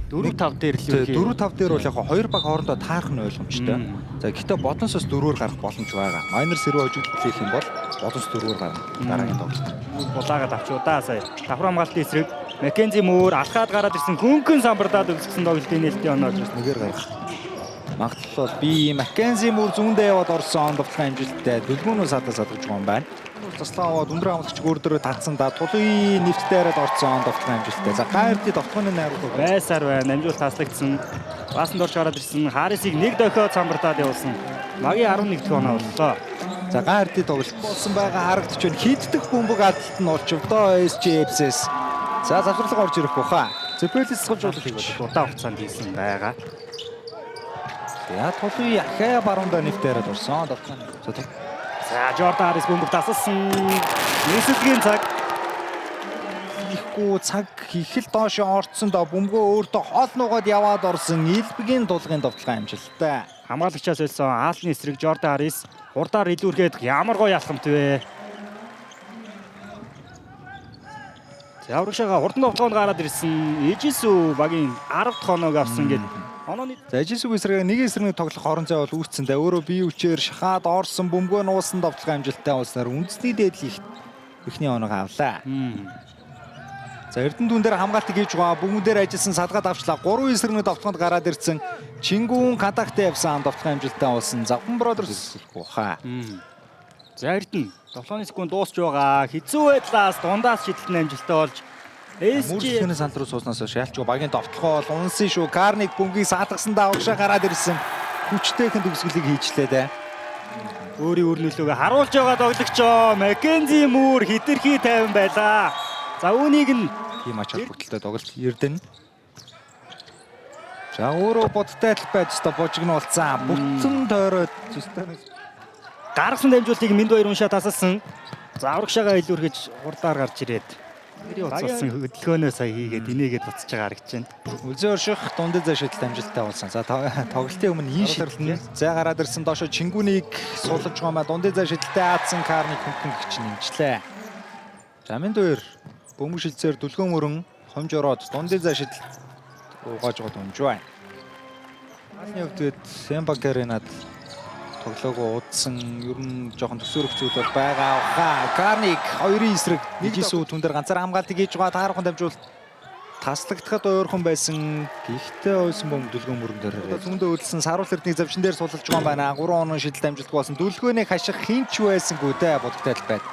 4-5 дээр л юу 4-5 дээр бол яг хоёр баг хоорондоо таарах нь ойлгомжтой. За гэхдээ Бодонсоос дөрвөөр гарах боломж байгаа. Майнер сэрүү хожигдол хийх юм бол Бодонс дөрвөөр гарна. Дараагийн тоглолт. Булаагаад авчуу да сая. Давхар хамгаалтын эсрэг Маккензи Мөр алхаад гараад ирсэн хөнгөн самбардаад өсгсөн тоглолтын нээлтийн оноо олж нэгээр гарах. Магадлал бол би Маккензи Мөр зүүндээ яваад орсон довтлогын амжилттай дүлгөөнөө садаа садгаж байгаа юм байна. Туслаа аваад өндөр хамгаалагч өөр дөрөө татсан да тулын нэвт дээрээ орсон довтлогын амжилттай. За гайрдын довтлогын найруулга байсаар байна. Амжуул таслагдсан. Баасанд орж гараад ирсэн Харрисыг нэг дохиод самбартаад явуулсан. Багийн 11 дахь оноо боллоо. За гайрдын тоглолт болсон байгаа харагдаж байна. Хиддэх бөмбөг алдалт нь олчвдоо SGFS. За завсарлага орж ирэх баха. Зэпэлс цогцолжуулах бол удаан хугацаанд хийсэн байгаа. За тулын ахаа баруундаа нэвт дээрээ орсон. За Жордан Харрис бөмбөг тасалсан. Нийслэгийн цаг хийхгүй цаг их л доош орцсон доо бөмбөгөө өөртөө хол нуугаад яваад орсон Илбэгийн тулгын довтлогын амжилттай. Хамгаалагчаас солисон Аалны эсрэг Жордан Харрис хурдаар илүүргээд ямар гоё ялхамт вэ? За урагшаага хурдан довтлогоонд гараад ирсэн Ижисү багийн 10 дахь оноог авсан гэд. Онооны За Ижисүг эсрэг нэг эсрэг нэг тоглох орон зай бол үүссэн дээ. Өөрөө бие хүчээр шахаад орсон бөмбөгөө нуусан довтлогын амжилттай болсноор үндэсний дээдл ихний оноог авлаа. За Эрдэнэ дүн дээр хамгаалтыг хийж байгаа. Бөмбөн дээр ажилласан садгаад авчлаа. 3 эсрэг нэг довтлогонд гараад ирсэн. Чингүүн контакттай явсан довтлогын амжилттай болсон. Завхан Brothers ухаа. За Эрдэнэ 7 секунд дуусч байгаа. Хэцүү байдлаас дундаас шидэлтэн амжилттай болж SG-ний санд руу сууснаас хойш ялчгүй багийн довтлогоо бол унсан шүү. Карник бөмбөгийг саатгасан да урагшаа гараад ирсэн. Хүчтэйхэн төгсгөлийг хийчлээ дээ. Өөрийн үр нөлөөгөө харуулж байгаа тоглогчоо Маккензи Мөр хэтэрхий тайван байлаа. За үүнийг нь тийм ач холбогдолтой тоглолт Эрдэнэ. За өөрөө бодтой л байж та божигнуулсан. Бүтэн тойроод зүстэй гаргасан дамжуултыг Мэнд баяр уншаа тасалсан. За урагшаага илүүрхэж хурдаар гарч ирээд гэрийн уцалсан хөдөлгөөнөө сая хийгээд инээгээд буцаж байгаа харагдаж байна. Үлзий орших дундад зай шидэлт амжилттай болсон. За тоглолтын өмнө энэ шидэлт зай гараад ирсэн доошо Чингүнийг суулгаж байгаа маа дундад зай шидэлтэд аадсан Карник хөнгөн гिच нэмжлээ. За Мэнд хоёр бөмбөг шилцээр дүлгөөн мөрөн хомж ороод дундад зай шидэлт угааж гол унж байна. Хаалны хувьд Сэмбагаринад тоглоогоо удсан ер нь жоохон төсөөрөх зүйл бол байгаа. Карник хоёрын эсрэг нэг исүү түн дээр ганцаар хамгаалтыг хийж байгаа таархан дамжуулт таслагдахад ойрхон байсан. Гэхдээ ойсон бөмбөг дүлгөөн мөрөн дээр зүүндээ хөдөлсөн саруул эрднийг завшин дээр сулалж байгаа юм байна. 3 онон шидэлт амжилтгүй болсон. Дүлгөөнийг хаших хинч байсангүй дээ бодогтой л байд.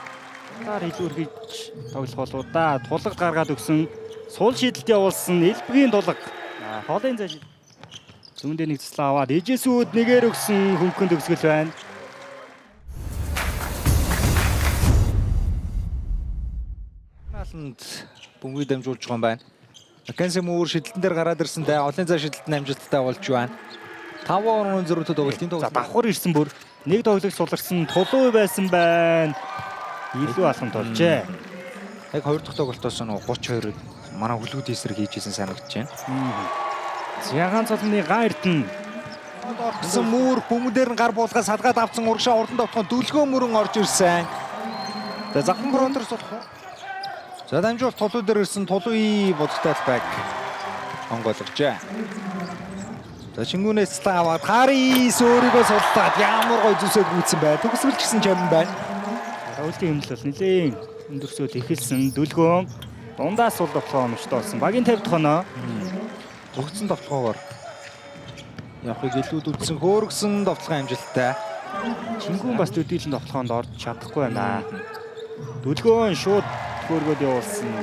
Таар илүүрхэж тоглох болоо да. Тулга гаргаад өгсөн. Сул шидэлт явуулсан Элбэгийн тулга. Хоолын зай шидэлт. Зүүндээ нэг туслаа аваад Ижисүүд нэгээр өгсөн хөнгөн төгсгөл байна. Нааланд бөмбөгийг дамжуулж байгаа юм байна. Маккензи Мөр шидэлтэн дээр гараад ирсэн дээ. Олон зай шидэлт нь амжилттай болж байна. 5 орон зөрүүтэй тоглолтын За давхар ирсэн бүр нэг тоглогч суларсан тулуу байсан байна. Илүү алхам толжээ. Яг хоёр дахь тоглолтоос нь 32 манай хүлгүүд эсрэг хийж исэн санагдаж байна. Зягаан цолны га эрдэнэ Орсон Мөр бөмбөн дээр нь гар буулгаа садгаад авсан урагшаа урдан довтхон дүлгөө мөрөн орж ирсэн. За Завхан Brothers болох. За дамжуулт тулуу дээр ирсэн тулууи бодогтой байг онгойлгожээ. За Чингүнээс цэцлэн аваад Харис өөрийгөө суллаад ямар гой зүсээд гүйцсэн бай. Төгсгөлч гэсэн чам байна. Тоглолтын хэмнэл бол нэлээд өндөрсөд эхэлсэн. Дүлгөөн дундаас сул довтлогоо оновчтой болсон. Багийн 50 дахь оноо. Зөгцсөн довтлогоогоор явахыг илүүд үзсэн хөөргсөн довтлогын амжилттай. Чингүн бас төдийлөн довтлогоонд орж чадахгүй байна. Дүлгөөн шууд хөөргөөд явуулсан.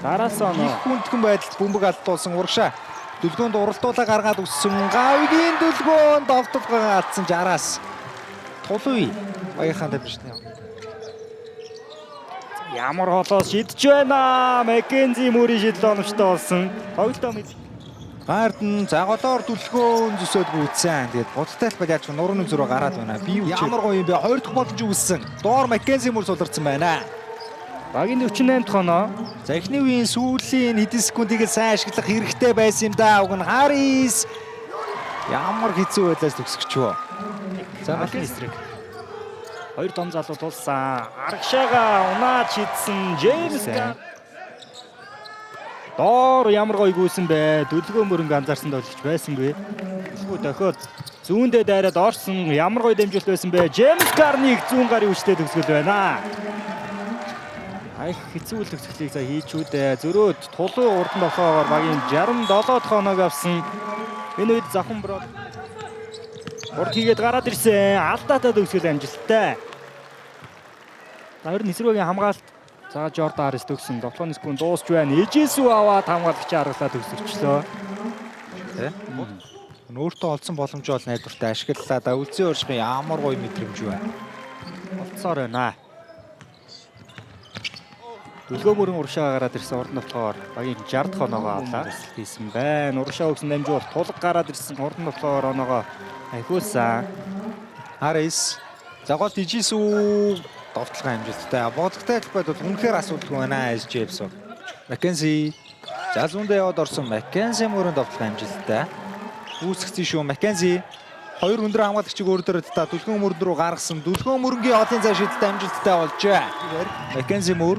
Дараасан оноо. Их хүндхэн байдалд бөмбөг алдуулсан урагшаа. Дүлгөөнд уралдуулаа гаргаад өссөн. Гавгийн дүлгөөн довтлогоо алдсан 60-аас. Тулуй багийнхаа тамирчны. Ямар холоос шидэж байна. Маккензи Мөрийн шидэл оновчтой болсон. Тоглолтоо мэд. Гаард нь за голоор дүлгөөн зүсээд гүйцсэн. Тэгээд бодтой талбай яаж нурууны зүрөө гараад байна. Би ямар гоё юм бэ? Хоёр дахь боломж үүссэн. Доор Маккензи Мөр суларсан байна. Багийн 48 дахь оноо. За эхний үеийн сүүлийн хэдэн секундыг сайн ашиглах хэрэгтэй байсан юм да. Уг нь Харис ямар хэцүү байлаас төгсгөчөө. За Маккензи эсрэг. Хоёр дом залуу тулсан. Арагшаага унаад шидсэн Джеймс. Доор ямар гоё гүйсэн бэ? Дүлгөө мөрөнгө анзаарсан тоглогч байсангүй. Дэлгүү дохиод зүүндээ дайраад орсон ямар гоё дэмжүүлэлт байсан бэ? Джеймс Карныг зүүн гарын хүчтэй төгсгөл байна. Ах хэцүү л төгсгөлийг за хийчүүдээ. Зөрөөд тулуун урдан толгоогоор багийн 67 дахь оноог авсан. Энэ үед Завхан Бро урд хийгээд гараад ирсэн. Алдаатай төгсгөл амжилттай. За ер нь эсрэг хамгаалт. За Жордан Харрис төгсөн. 7 секунд дуусч байна. Ижисүү аваад хамгаалагчийн аргалаа төгсөрчлөө. Тэ? Өөртөө олдсон боломжоо бол найдвартай ашиглалаа. Да үлзий уршихын ямар гоё мэдрэмж вэ? Олцсоор байна. Дүлгөө мөрөн уршаа гараад ирсэн урд нутгаар багийн 60 дахь оноогоо авлаа. Хийсэн байна. Уршаа өгсөн дамжуул тулга гараад ирсэн урд нутгаар оноогоо ахиулсан. Харис. За гол Ижисүү довтлогын амжилттай. Бодогтой талбайд бол үнэхээр асуудалгүй байна SGF. Маккензи. За зүүндээ яваад орсон Маккензи мөрөн довтлогын амжилттай. Үүсгэсэн шүү Маккензи. Хоёр өндөр хамгаалагчийг өөр дээр та дүлгэн мөрөн рүү гаргасан. Дүлгэн мөрөнгийн олон зай шидэлт амжилттай болжээ. Маккензи мөр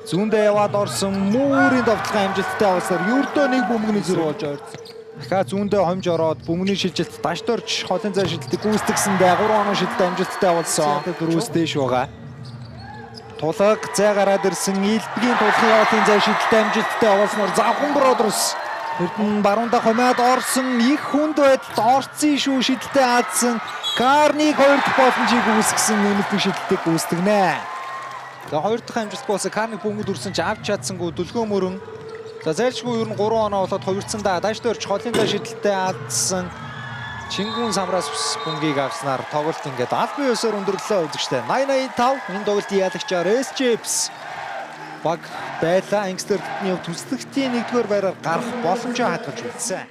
зүүндээ яваад орсон мөрийн довтлогын амжилттай болсоор ердөө нэг бөмбөгний зүрх болж ойрцсон. Дахиад зүүндээ хомж ороод бөмбөний шилжилт дашдорч холын зай шидэлтийг гүйцэтгсэндээ 3 оноо шидэлт амжилттай болсон. Дөрвөөс дээш байгаа. Тулаг зай гараад ирсэн Илбгийн тулгын явуулын зай шидэлт амжилттай болсноор Завхан Brothers Эрдэнэ баруунда хомиад орсон их хүнд байдалд орцсон шүү шидэлтэд аадсан. Карник хоёр дахь боломжийг үүсгэсэн нэмэлт шидэлтийг гүйцэтгэнэ. За хоёр дахь амжилтгүй болсон Карник бөмбөг дүрсэн ч авч чадсангүй дүлгөө мөрөн. За зайлшгүй ер нь 3 оноо болоод хувирцсан да. Дашд өрч холын зай шидэлтэд аадсан. Чингүн самраас бөмбөгийг авснаар тоглолт ингээд албан ёсоор өндөрлөө үзэгчтэй. 80-85 энэ тоглолтын ялагчаар SGFs баг байлаа. Ангстер тэдний төслөгтийн 1-р байраар гарах боломжоо хадгалж үлдсэн.